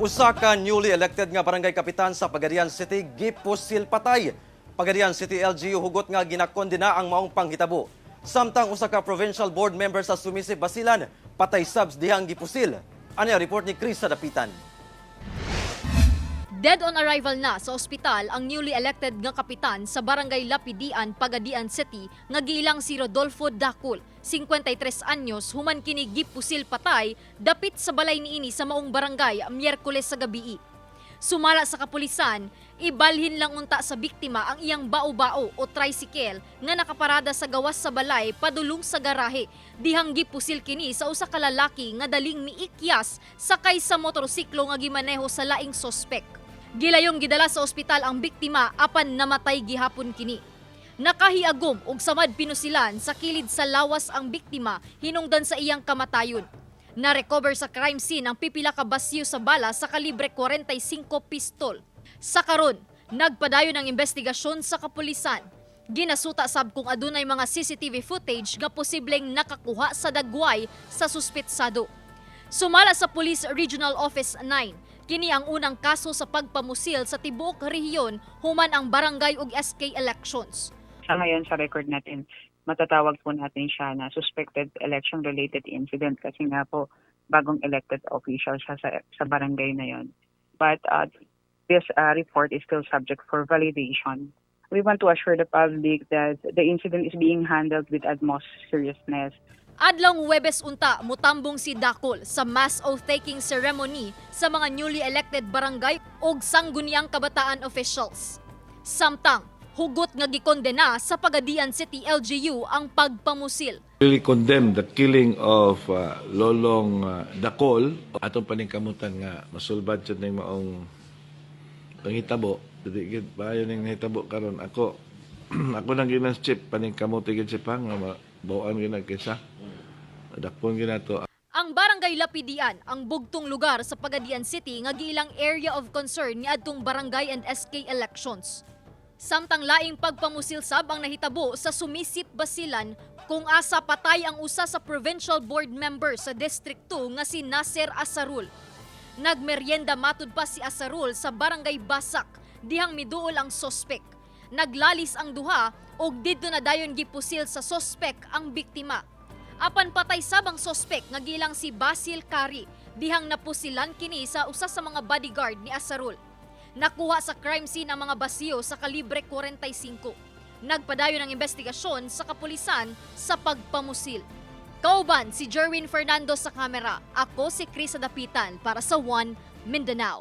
Usa ka newly elected nga barangay kapitan sa Pagadian City gipusil patay. Pagadian City LGU hugot nga ginakondena ang maong panghitabo. Samtang usa ka provincial board member sa Sumisip, Basilan patay sabs dihang gipusil. Ani ang report ni Chris Dapitan. Dead on arrival na sa ospital ang newly elected nga kapitan sa Barangay Lapidian, Pagadian City nga giilang si Rodolfo Dacul, 53 anyos, human kini gipusil patay dapit sa balay niini sa maong barangay Miyerkules sa gabii. Sumala sa kapulisan, ibalhin lang unta sa biktima ang iyang bao-bao o tricycle nga nakaparada sa gawas sa balay padulong sa garahe. Dihang gipusil kini sa usa ka lalaki nga daling miikyas sakay sa motorsiklo nga gimaneho sa laing sospek. Gilayong gidala sa ospital ang biktima apan namatay gihapon kini. Nakahiagom og samad pinusilan sa kilid sa lawas ang biktima hinungdan sa iyang kamatayon. Na-recover sa crime scene ang pipila ka basyo sa bala sa kalibre 45 pistol. Sa karon, nagpadayon ang investigasyon sa kapulisan. Ginasuta sab kung adunay mga CCTV footage nga posibleng nakakuha sa dagway sa suspetsado. Sumala sa Police Regional Office 9, kini ang unang kaso sa pagpamusil sa tibuok rehiyon human ang barangay ug SK elections. Sa ngayon, sa record natin, matatawag po natin siya na suspected election-related incident kasi nga po bagong elected official siya sa barangay na yon. But this report is still subject for validation. We want to assure the public that the incident is being handled with utmost seriousness. Adlong Huwebes unta mutambong si Dakol sa mass oath-taking ceremony sa mga newly elected barangay ug sangguniang kabataan officials. Samtang, hugot nga gikondena sa Pagadian City LGU ang pagpamusil. Really condemn the killing of Lolong Dakol. Atong paningkamutan nga masulbad jud ning maong panghitabo. Dili gid bayo ning nahitabo karon. Ako ako nang ginan chief, paningkamuti gid siya pa nga mabawaan gid na kaysa dakpon gid nato. Ang Barangay Lapidian ang bugtong lugar sa Pagadian City nga giilang area of concern niadtong barangay and SK elections. Samtang laing pagpamusil sab ang nahitabo sa Sumisip, Basilan kung asa patay ang usa sa provincial board member sa District 2 nga si Nasser Asarul. Nagmeryenda matud pa si Asarul sa Barangay Basak dihang miduol ang sospek. Naglalis ang duha ug didto na dayon gipusil sa sospek ang biktima. Apan patay sab ang sospek nga gilang si Basil Kari dihang napusilan kini sa usa sa mga bodyguard ni Asarul. Nakuha sa crime scene ang mga basiyo sa kalibre 45. Nagpadayon ang investigasyon sa kapulisan sa pagpamusil. Kauban si Jerwin Fernando sa kamera. Ako si Chris Adapitan para sa One Mindanao.